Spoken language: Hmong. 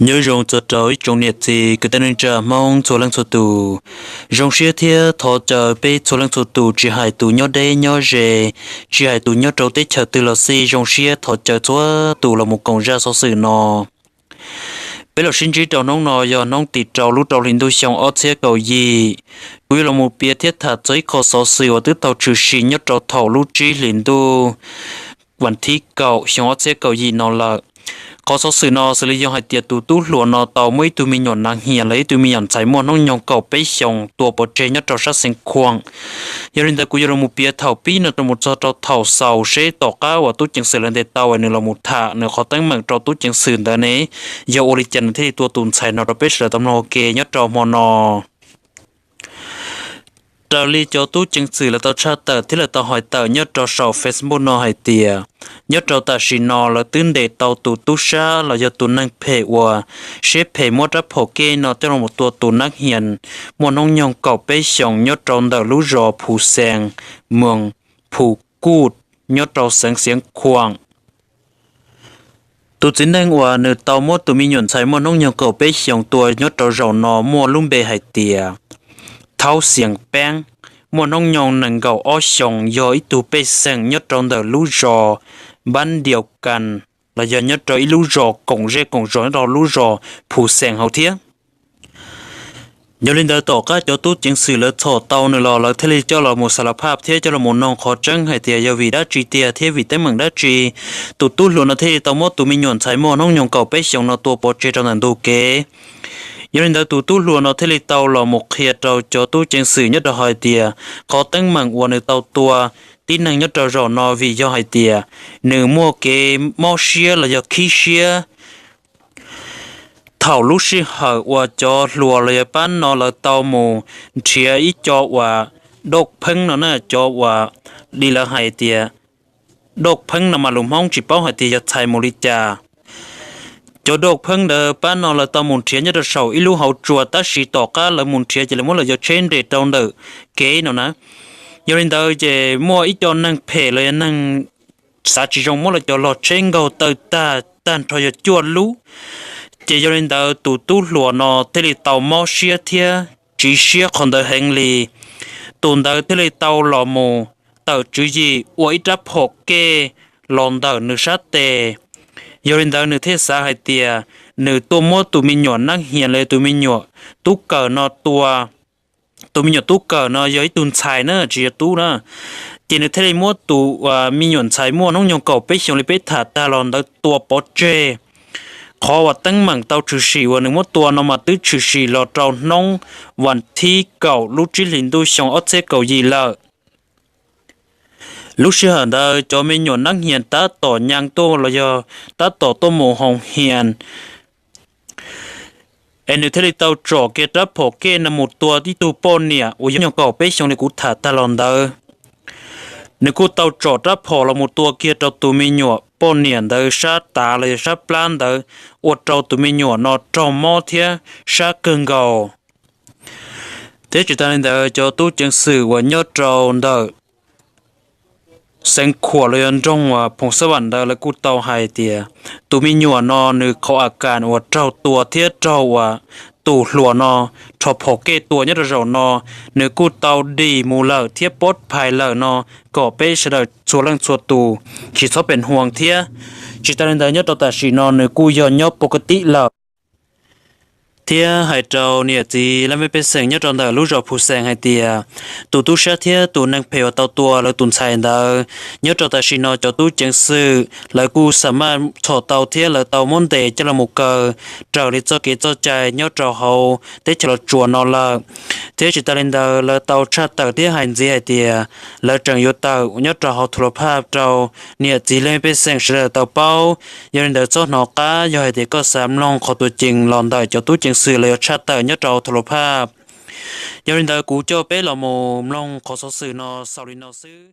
Nyob zoo txog rau ib tsoom niam txiv kwv tij neej tsa Hmoob txhua leej txhua tus. Zoo siab thiab thov caw peb txhua leej txhua tus, tsis hais tus nyob deb nyob ze, tsis hais tus nyob rau teb chaws twg los xij, zoo siab thov caw txhua tus los mus koom zaj xov xwm no. Peb los sib ntsib rau hnub no yog hnub tim rau lub rau hli ntuj xyoo ob txhiab kaum yim. Kuv yuav los mus piav thiab tham txog ib qho xov xwm uas twb tau tshwm sim nyob rau thaum lub tsib hlis ntuj vas thib kaum xyoo ob txhiab kaum yim no lawm. Qhov xov xwm no xws li yog hais tias tus tub hluas no tau muab ib tug me nyuam nav hias los ib tug me nyuam ntxhais muaj hnub nyoog kaum peb xyoos tua pov tseg nyob rau sab Xeev Khuam. Yog li ntawd kuv yuav los mus piav thaum pib no rau mus txog rau thaum xaus seb tom qab uas tub ceev xwm lawv ntes tau es nws los mus tham nws qhov teeb meem rau tub ceev xwm ntawd ne, yog ua li cas nws thiaj li tua tus ntxhais no rau peb sawv daws tau mloog ua ke nyob rau hmo no. Raws li cov tub ceev xwm lawv tau tshaj tawm thiab lawv tau hais tawm nyob rau saum Facebook no hais tias, nyob rau tam sim no lawv twb ntes tau tus tub sab los yog tus neeg phem uas siab phem muab rab phom kej no coj los tua tus nav hias muaj hnub nyoog kaum peb xyoos nyob rau ntawm lub zos Phu Xees, moos Phu Kuj, nyob rau xeev Xeev Khuam. Tus txiv neej uas nws tau muab tus me nyuam ntxhais muaj hnub nyoog kaum peb xyoos tua nyob rau zaum no muaj lub npe hais tias Thaub Xias Peeb, muaj hnub nyoog nees nkaum ob xyoos, yog ib tug pej xeem nyob rau ntawm lub zos Npab Diaus Kas, los yog nyob rau ib lub zos koom zej koom zos nyob rau lub zos Phu Xees hauv thiab. Yog li ntawd tom qab cov tub ceev xwm lawv txhom tau nws los lawv thiaj li coj los mus xas las phaj thiab coj los mus noog qhov tseeb hais tias yog vim dab tsi tiag thiab vim teeb meem dab tsi tus tub hluas no thiaj li tau muab tus me nyuam ntxhais muaj hnub nyoog kaum peb xyoos no tua pov tseg rau ntawm ntug kev. Yog li ntawd tus tub hluas no thiaj li tau los mus qhia rau cov tub ceev xwm nyob rau hais tias qhov teeb meem uas nws tau tua tib neeg nyob rau zaum no vim yog hais tias nws muaj kev mob siab los yog khib siab. Thaum lub sij hawm uas cov hluas los yog pab no lawv tau mus nrhiav ib co uas dauj pheeb no na, cov uas li lawv hais tias dauj pheeb no mas lus Hmoob tsis paub hais tias yog txhais mus li cas. Cov dauj pheeb ntawd pab no lawv tau mus nrhiav nyob rau saum ib lub hauv tsua, tab sis tom qab lawv mus nrhiav ces lawv muab lawv cov tsheb nres rau ntawm kev no na. Yog li ntawd ces muaj ib co neeg phem los yog neeg xav tsis zoo muab lawv cov log tsheb nkaug tawg tag, tag nrho yog cuaj lub. Ces yog li ntawd tus tub hluas no thiaj li tau mob siab thiab tsiv siab qhov ntawd heev li. Tus ntawd thiaj li tau los mus tawm tswv yim ua ib rab phom kej los ntawm nws sab tes. Yog li ntawd nws thiaj xav hais tias nws tuaj muab tus me nyuam nav hias los yog tus me nyuam tub kawm no tua. Tus me nyuam tub kawm no yog ib tug ntxhais na, tsis yog tub na. Ces nws thiaj li muab tus me nyuam ntxhais muaj hnub nyoog kaum peb xyoos li peb tham tag los ntawd tua pov tseg. Qhov uas teeb meem tau tshwm sim uas nws muab tua no mas twb tshwm sim los rau hnub vas thib kaum lub tsib hlis ntuj xyoo ob txhiab kaum yim lawm. Lub sij hawm ntawd cov me nyuam nav hias tab tom nyas tuaj los yog tab tom tuaj mus hoos hias, es nws thiaj li tau tsom kiag rab phom kej no mus tua ib tug poj niam uas yog nyoog kaum peb xyoo li kuv tham tag los ntawd. Nws kuj tau tsom rab phom los mus tua kiag rau tus me nyuam poj niam ntawd sab tav los yog sab plab ntawd, ua rau tus me nyuam no raug mob thiab sab kawg nkaus. Thiab tsis tas li ntawd, cov tub ceev xwm uas nyob rau ntawm xeev Khuam los yog nroog uas Phoos Xab Vam ntawd lawv kuj tau hais tias tus me nyuam no nws qhov a kas uas raug tua thiab raug uas tus hluas no rho phom kej tua nyob rau zaum no, nws kuj tau dim mus lawm thiab pob phais lawm no, kom peb sawv daws txhua leej txhua tus tsis txhob pem huas thiab. Tsis tas li ntawd, nyob rau tam sim no nws kuj yog nyob pov ka tib lawm. Thiab hais rau niam txiv laj mej pej xeem nyob rau ntawm lub zos Phu Xees hais tias, tus tub sab thiab tus neeg phem uas tau tua lawv tus ntxhais ntawd, nyob rau tam sim no cov tub ceev xwm lawv kuj xa maj txhom tau thiab lawv tau muab ntes coj los mus kaw raws li txoj kev txoj cai nyob rau hauv teb chaws Los Tsuas no lawm. Thiab tsis tas li ntawd, lawv tau tshaj tawm thiab hais ntxiv hais tias lawv tseem yuav tawm nyob rau hauv thu la phaj rau niam txiv laj mej pej xeem sawv daws tau paub. Yog li ntawd, txhob hnov qab, yog hais tias koj xav mloog qhov tuam cees los ntawm cov tub ceev xwm los yog tshaj tawm nyob rau thu la phaj. Yog li ntawd, kuv coj peb los mus mloog qhov xov xwm no xaus li no xwb.